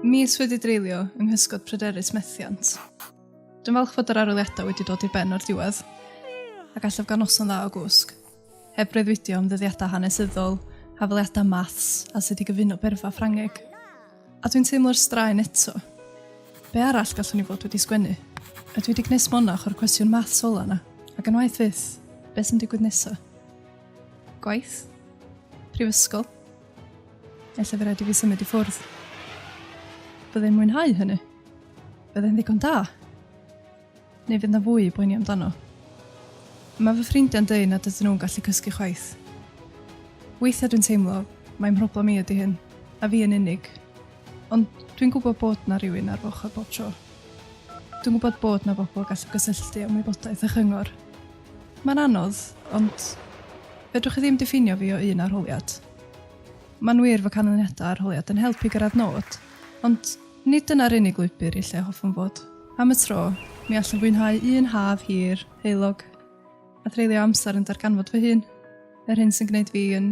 Mis wedi dreulio yng nghysgod pryderus methiant. Dwi'n falch fod yr arholiadau wedi dod i ben o'r diwedd, a gallaf gael noson dda o gwsg. Heb breuddwydio am ddyddiadau hanesyddol, hafaliadau maths a sut i gyfuno berfa Ffrangeg. A dwi'n teimlo'r straen eto. Be arall gallwn i fod wedi sgwennu? A dwi wedi gwneud smonach o'r cwestiwn maths ola 'na, ac yn waeth fyth, be sy'n digwydd nesa? Gwaith? Prifysgol? Ella fydd rhaid i fi symud i ffwrdd. Byddai'n mwynhau hynny? Byddai'n ddigon da? Neu fydd 'na fwy i boeni amdano? Mae fy ffrindiau'n dweud nad ydyn nhw'n gallu cysgu chwaith. Weithiau dwi'n teimlo mai mhroblem i ydy hyn, a fi yn unig. Ond dwi'n gwybod bod 'na rywun ar fy ochr bob tro. Dwi'n gwybod bod 'na bobl gallaf gysylltu am wybodaeth a chyngor. Mae'n anodd, ond fedrwch chi ddim diffinio fi o un arholiad. Mae'n wir fod canlyniadau arholiad yn helpu gyrraedd nod, ond nid dyna'r unig lwybr i lle hoffwn fod. Am y tro, mi allwn fwynhau un haf hir, heulog, a threulio amser yn darganfod fy hun, yr hyn sy'n gwneud fi yn...